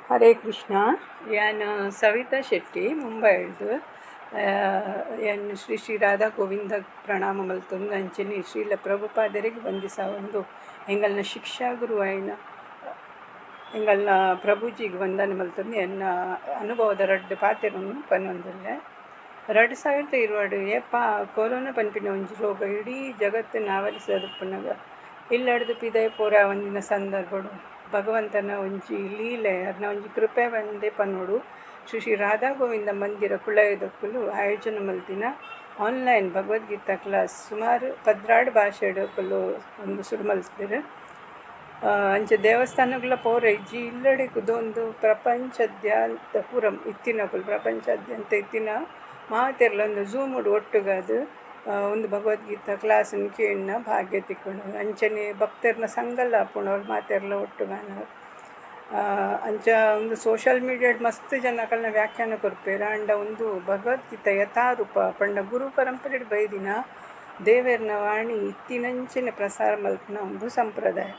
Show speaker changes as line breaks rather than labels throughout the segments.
Hare Krishna. ಯಾನ್ ಸವಿತಾ ಶೆಟ್ಟಿ ಮುಂಬೈಡ್ದು. ಯಾನ್ ಶ್ರೀ ಶ್ರೀ ರಾಧಾ ಗೋವಿಂದ ಪ್ರಣಾಮ ಮಲ್ತೊಂದು ಅಂಚನೆ ಶ್ರೀಲ ಪ್ರಭುಪಾದರಿಗೆ ವಂದಿಸಾವೊಂದು, ಎಂಗಲ್ನ ಶಿಕ್ಷಾ ಗುರು ಆಯಿನ ಎಂಗಲ್ನ ಪ್ರಭುಜಿಗ್ ವಂದನೆ ಮಲ್ತೊಂದು ಎನ್ನ ಅನುಭವದ ರಡ್ಡ್ ಪಾತೆರೊನು ಪನೊಂದುಲ್ಲೆ. 2020ಡ್ ಏಪ ಕೊರೋನಾ ಪನ್ಪಿನ ಒಂಜಿ ರೋಗ ಇಡೀ ಜಗತ್ತನ್ನು ಆವರಿಸದುಪ್ಪುನಗ, ಇಲ್ಲಡ್ದು ಪಿದಯಿ ಪೋರೆ ಆವಂದಿನ ಸಂದರ್ಭಡು, ಭಗವಂತನ ಒಂಜಿ ಲೀಲೆ, ಅರ್ನ ಒಂಜಿ ಕೃಪೆ ಪಂದೇ ಪನೊಡು, ಶ್ರೀ ಶ್ರೀ ರಾಧಾ ಗೋವಿಂದ ಮಂದಿರ ಕುಳಾಯಿದಕುಲು ಆಯೋಜನೆ ಮಲ್ತಿನ ಆನ್ಲೈನ್ ಭಗವದ್ಗೀತಾ ಕ್ಲಾಸ್ ಸುಮಾರು 12 ಭಾಷೆಡ್ ಅಕುಲು ಒಂದು ಸುರು ಮಲ್ತೆರ್. ಅಂಚ ದೇವಸ್ಥಾನಗ್ಲ ಪೋರೆ ಇಜ್ಜಿ, ಇಲ್ಲಡೆ ಕುದೊಂದು ಪ್ರಪಂಚದ್ಯಾಂತ ಪೂರ ಇತ್ತಿನಕುಲು, ಪ್ರಪಂಚಾದ್ಯಂತ ಇತ್ತಿನ ಮಾತೆರ್ಲ ಒಂದು ಝೂಮುಡು ಒಟ್ಟುಗಾದ್ ಒಂದು ಭಗವದ್ಗೀತಾ ಕ್ಲಾಸ್ನ್ ಕೇನ್ನ ಭಾಗ್ಯ ತಿಕ್ಕುಂಡು. ಅಂಚನೆ ಭಕ್ತೆರ್ನ ಸಂಘಲ ಆಪುಂಡು ಅವ್ಲು ಮಾತೆರ್ಲ ಒಟ್ಟುಗಾನಗ. ಅಂಚ ಒಂದು ಸೋಶಿಯಲ್ ಮೀಡಿಯಾಡ್ ಮಸ್ತ್ ಜನಕಲ್ನ ವ್ಯಾಖ್ಯಾನ ಕೊರ್ಪೆರ್. ಆಂಡ ಉಂದು ಭಗವದ್ಗೀತೆ ಯಥಾರೂಪ ಪಂಡ ಗುರು ಪರಂಪರೆಡ್ ಬೈದಿನ ದೇವೆರ್ನ ವಾಣಿ ಇತ್ತಿನಂಚನೆ ಪ್ರಸಾರ ಮಲ್ಪುನ ಒಂದು ಸಂಪ್ರದಾಯ.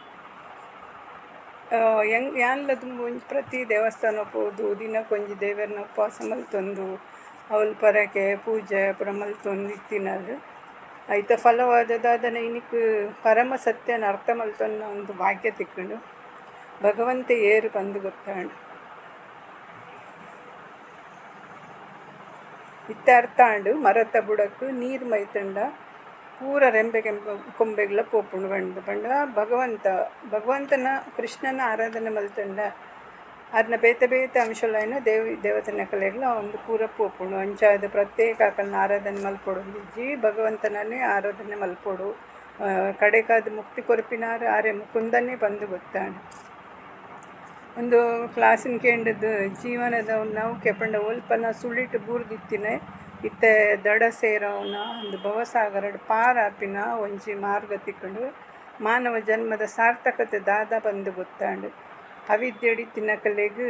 ಯಾನ್ಲ ದುಂಬು ಒಂಜಿ ಪ್ರತಿ ದೇವಸ್ಥಾನ ಪೋದು, ದಿನಕ್ಕೊಂಜಿ ದೇವೆರ್ನ ಉಪವಾಸ ಮಲ್ತೊಂದು, ಅವ್ಲು ಪರಕೆ ಪೂಜೆ ಪೂರ ಮಲ್ತೊಂದು ಇತ್ತಿನಾಲ್. ಐತ ಫಲವಾದ ದಾದನ ಇನಿಕ್ ಪರಮ ಸತ್ಯನ ಅರ್ಥ ಮಲ್ತೊನ್ನ ಒಂದು ಭಾಗ್ಯ ತಿಕ್ಕುಂಡು. ಭಗವಂತೆ ಏರ್ ಪಂದ್ ಗೊತ್ತಾಂಡ್. ಇತ್ತೆ ಅರ್ಥ ಆಂಡ್. ಮರತ ಬುಡಕ್ ನೀರ್ ಮೈತುಂಡ ಪೂರ ರೆಂಬೆ ಕೆಂಪು ಕೊಂಬೆಗ್ಲ ಪೋಪುಂಡು ಪಂದ್ ಪಂಡ, ಭಗವಂತ ಭಗವಂತನ ಕೃಷ್ಣನ ಆರಾಧನೆ ಮಲ್ತುಂಡ ಅರ್ನ ಬೇತೆ ಬೇತೆ ಅಂಶಲಾಯಿನ ದೇವಿ ದೇವತೆನಕಲೆಗ್ಲ ಒಂದು ಪೂರ ಪೋಪುಂಡು. ಅಂಚಾದ್ ಪ್ರತ್ಯೇಕ ಅಕಲ್ನ ಆರಾಧನೆ ಮಲ್ಪೊಡು ಇಜ್ಜಿ, ಭಗವಂತನನ್ನೇ ಆರಾಧನೆ ಮಲ್ಪೊಡು. ಕಡೆಕಾದ್ ಮುಕ್ತಿ ಕೊರ್ಪಿನಾರ್ ಆರೆ ಮುಕುಂದನೇ ಪಂದ್ ಗೊತ್ತಾಂಡ್. ಉಂದು ಕ್ಲಾಸಿನ್ ಕೇಂಡುದು ಜೀವನದ ನೌಕೆ ಪಂಡ ಒಲ್ಪನ ಸುಳಿಟ್ ಬೂರ್ದಿತ್ತಿನ ಇತ್ತೆ ದಡ ಸೇರವುನ, ಒಂದು ಭವಸಾಗರಡ್ ಪಾರಾಪಿನ ಒಂಜಿ ಮಾರ್ಗ ತಿಕ್ಕುಂಡು. ಮಾನವ ಜನ್ಮದ ಸಾರ್ಥಕತೆ ದಾದ ಪಂದ್ ಗೊತ್ತಾಂಡ್. ಅವಿದ್ಯೆಡ್ ಇತ್ತಿನಕಲೆಗ್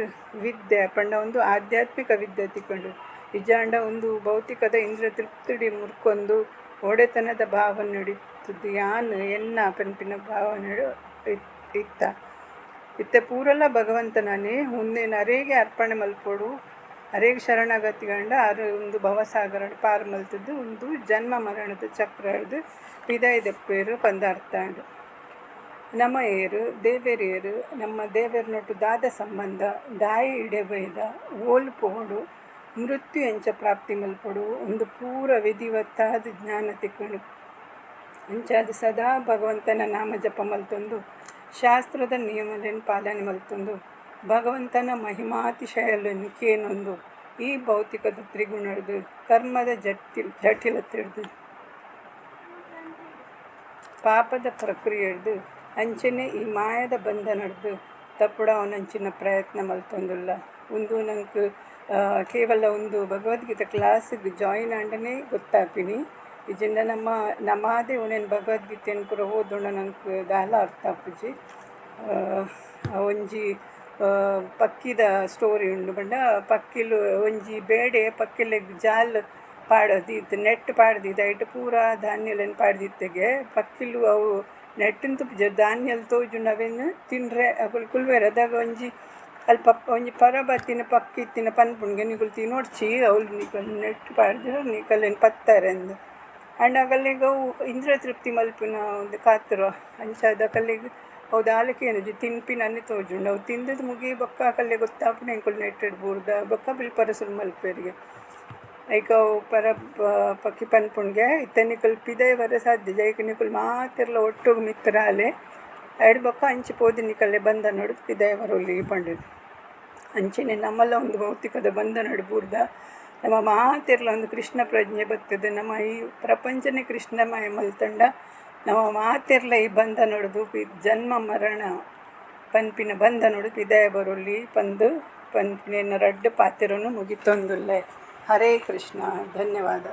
ವಿದ್ಯೆ ಪಂಡ ಉಂದು ಆಧ್ಯಾತ್ಮಿಕ ವಿದ್ಯೆ ತಿಕ್ಕುಂಡು. ಇಜ್ಜಾಂಡ ಉಂದು ಭೌತಿಕದ ಇಂದ್ರ ತೃಪ್ತಿಡ್ ಮುರ್ಕೊಂದು ಒಡೆತನದ ಭಾವನೆಡ್ ಇತ್ತುದು, ಯಾನ್ ಎನ್ನ ಪನ್ಪಿನ ಭಾವನೆಡ್ ಇತ್ತ. ಇತ್ತೆ ಪೂರಲ ಭಗವಂತನನೇ. ಉಂದೆನ್ ಅರೆಗೆ ಅರ್ಪಣೆ ಮಲ್ಪೊಡು. ಅರೆಗ್ ಶರಣಾಗತಿಗಂಡ ಅರ್ ಉಂದು ಭವಸಾಗರಡ್ ಪಾರ್ ಮಲ್ತುದು ಉಂದು ಜನ್ಮ ಮರಣದ ಚಕ್ರಡ್ದ್ ಪಿದಾಯಿ ದೆಪ್ಪುವೆರ್ ಪಂದ್ ಅರ್ಥ ಆಂಡ್. ನಮ ಏರ್, ದೇವೆರ್ ಏರ್, ನಮ್ಮ ದೇವೆರ್ನೊಟ್ಟು ದಾದ ಸಂಬಂಧ, ದಾಯೆ ಇಡೆ ಬೈದ, ಓಲು ಪೋವೊಡು, ಮೃತ್ಯು ಎಂಚ ಪ್ರಾಪ್ತಿ ಮಲ್ಪೊಡು, ಉಂದು ಪೂರ ವಿಧಿವತ್ತಾದ್ ಜ್ಞಾನ ತಿಕ್ಕುಂಡು. ಅಂಚಾದ್ ಸದಾ ಭಗವಂತನ ನಾಮ ಜಪ ಮಲ್ತೊಂದು, ಶಾಸ್ತ್ರದ ನಿಯಮಲೆನ್ ಪಾಲನೆ ಮಲ್ತೊಂದು, ಭಗವಂತನ ಮಹಿಮಾತಿಶಯಲೆನ್ ಕೇನೊಂದು, ಈ ಭೌತಿಕದ ತ್ರಿಗುಣಡ್ದ್, ಕರ್ಮದ ಜಟಿಲತೆಡ್ದ್, ಪಾಪದ ಪ್ರಕ್ರಿಯೆಡ್ದ್, ಅಂಚನೆ ಈ ಮಾಯದ ಬಂಧನಡ್ದ್ ತಪ್ಪುಡಾವುನಂಚಿನ ಪ್ರಯತ್ನ ಮಲ್ತೊಂದುಲ್ಲ. ಉಂದು ನಂಕ್ ಕೇವಲ ಉಂದು ಭಗವದ್ಗೀತೆ ಕ್ಲಾಸ್ಗ್ ಜಾಯಿನ್ ಆಂಡನೇ ಗೊತ್ತಾಪಿನಿ. ಇಜ್ಜಿಂಡ ನಮ್ಮ ನಮಾದೆ ಉಂದೆನ್ ಭಗವದ್ಗೀತೆನ್ ಪೂರ ಓದುಂಡ ನಂಕ್ ದಾಲ ಅರ್ಥ ಆಪುಜಿ. ಒಂಜಿ ಪಕ್ಕಿದ ಸ್ಟೋರಿ ಉಂಡು. ಪಂಡ ಪಕ್ಕಿಲು ಒಂಜಿ ಬೇಡೆ ಪಕ್ಕಿಲೆಗ್ ಜಾಲ್ ಪಾಡ್ ದೀತ್, ನೆಟ್ ಪಾಡ್ ದೀದ್, ಐಟ್ ಪೂರ ಧಾನ್ಯಲೆನ್ ಪಾಡ್ ದೀತೆಗೆ. ಪಕ್ಕಿಲು ಅವು ನೆಟ್ನ್ ತೂಪುಜೆರ್, ಧಾನ್ಯಲ್ ತೋಜುಂಡು, ಅವೆನ್ ತಿನ್ರೆ ಅಕುಲು ಕುಲ್ವೆರ್. ಅದಗ ಒಂಜಿ ಅಲ್ಪ ಒಂಜಿ ಪರ ಬತ್ತಿನ ಪಕ್ಕಿ ಇತ್ತಿನ ಪನ್ಪುಂಡು, ನಿಕುಲು ತಿನೊಡ್ಚಿ, ಅವ್ಲು ನಿಕುಲು ನೆಟ್ ಪಾಡ್ದ್ ನಿಕಲೆನ್ ಪತ್ತರೆಂದ್. ಆಂಡ ಅಕಲೆಗ್ ಅವು ಇಂದ್ರ ತೃಪ್ತಿ ಮಲ್ಪುನ ಒಂದು ಕಾತುರ. ಅಂಚಾದ್ ಅಕಲೆಗ್ ಅವು ದಾಲ ಕೇನುಜಿ, ತಿನ್ಪಿನನೆ ತೋಜುಂಡು. ಅವು ತಿಂದುದು ಮುಗಿ ಬೊಕ್ಕ ಅಕಲೆಗ್ ಗೊತ್ತಾಪುಂಡು ಎಂಕುಲು ನೆಟ್ಟ್ ಬೂರ್ದ ಬೊಕ್ಕ ಬುಲ್ಪರೆ ಸುರು ಮಲ್ಪುವೆರ್ಗೆ. ಐಕ್ ಅವು ಪರ ಪಕ್ಕಿ ಪನ್ಪುಂಡುಗೆ, ಇತ್ತೆ ನಿಕುಲು ಪಿದಯಿ ಬರೆ ಸಾಧ್ಯ ಐಕ್ ನಿಕುಲು ಮಾತೆರ್ಲ ಒಟ್ಟುಗು ಮಿತ್ತ್ ರಾಲೆ, ಐಡ್ ಬೊಕ್ಕ ಅಂಚಿ ಪೋದು ನಿಕಲೆ ಬಂಧನೊಡು ಪಿದಯಿ ಬರೊಲಿ ಪಂಡುದು. ಅಂಚನೆ ನಮಲ ಒಂದು ಭೌತಿಕದ ಬಂಧನೊಡು ಬೂರ್ದ, ನಮ ಮಾತೆರ್ಲ ಒಂದು ಕೃಷ್ಣ ಪ್ರಜ್ಞೆ ಬತ್ತುದು, ನಮ ಈ ಪ್ರಪಂಚನೇ ಕೃಷ್ಣಮಯ ಮಲ್ತಂಡ, ನಮ ಮಾತೆರ್ಲ ಈ ಬಂಧನೊಡ್ದು, ಜನ್ಮ ಮರಣ ಪನ್ಪಿನ ಬಂಧನೊಡು ಪಿದಯಿ ಬರೊಲಿ ಪಂದ್ ಪನ್ಪಿನ ರಡ್ಡ್ ಪಾತೆರೊನು ಮುಗಿತೊಂದುಲ್ಲೆ. ಹರೇ ಕೃಷ್ಣ. ಧನ್ಯವಾದ.